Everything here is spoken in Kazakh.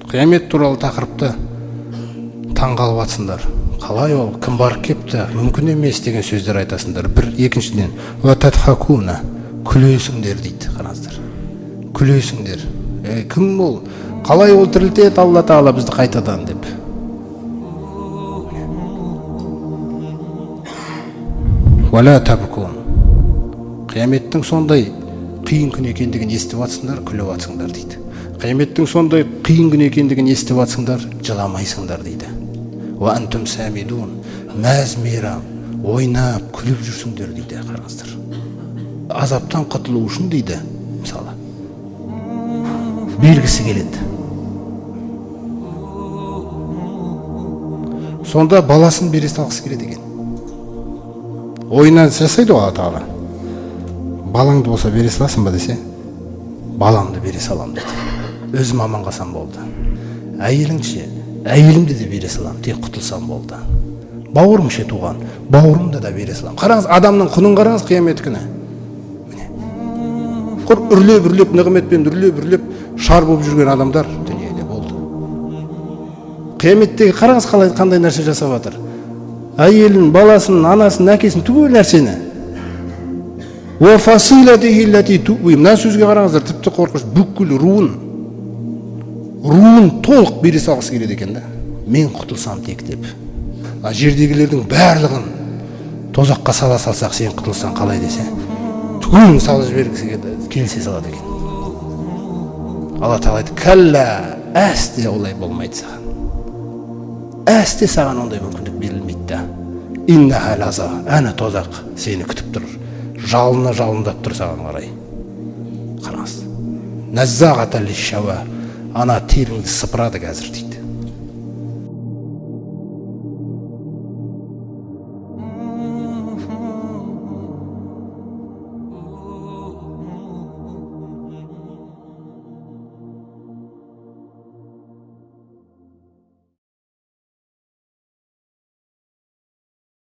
Қиямет туралы тақырыпты таңғалып атсыңдар. Қалай ол, кім барып кепті, мүмкін емес деген сөздер айтасыңдар. Бір, екіншіден, уа тадхакуна, күлесіңдер дейді, қараңыздар. Күлесіңдер. Кім ол? Қалай ол тірілтеді Алла Тағала бізді қайтадан деп. Уа табкун. Қияметтің сондай қиын күн екендігін естіп атсыңдар, күліп атсыңдар дейді. Қияметтің сондай қиын күн екендігін естіп атсыңдар, жыламайсыңдар дейді. Уа антум самидун, мәз мейрам ойнап күліп жүрсіңдер дейді, қараңыздар. Азаптан құтылу үшін дейді, мысалы, бергісі келеді. Сонда баласын бере салғысы келеді екен. Ойынан жасайды ғой Алла Тағала. Балаңды болса бере саласың ба десе, баламды бере салам дейді. Өзім аман қалсам болды. Әйелің ше, әйелімді де бере салам, тек құтылсам болды. Бауырым ше туған, бауырымды да бере салам. Қараңыз, адамның құнын қараңыз қиямет күні. Міне. Құр үрлеп-үрлеп, нығметпен үрлеп-үрлеп шар болып жүрген адамдар дүниеде болды. Қияметтегі қараңыз қалай қандай нәрсе жасап жатыр. Әйелін, баласын, анасын, әкесін, түгел нәрсені. Мына сөзге қараңыздар, тіпті қорқыныш, бүкіл руын толық бере салғысы келеді екен да. Мен құтылсам тек деп. А жердегілердің барлығын тозаққа сала салсақ, сен құтылсаң қалай десе, түгелін салып жібергісі келсе салады екен. Алла Тағала айтты, кәллә, әсте олай болмайды саған. Әсте саған ондай мүмкіндік берілмейді да. Иннаха лаза, әне тозақ сені күтіп тұр. Жалыны жалындап тұр саған қарай. Қараңыз. Наззағата лишшауа, ана теріңді сыпырады қазір дейді.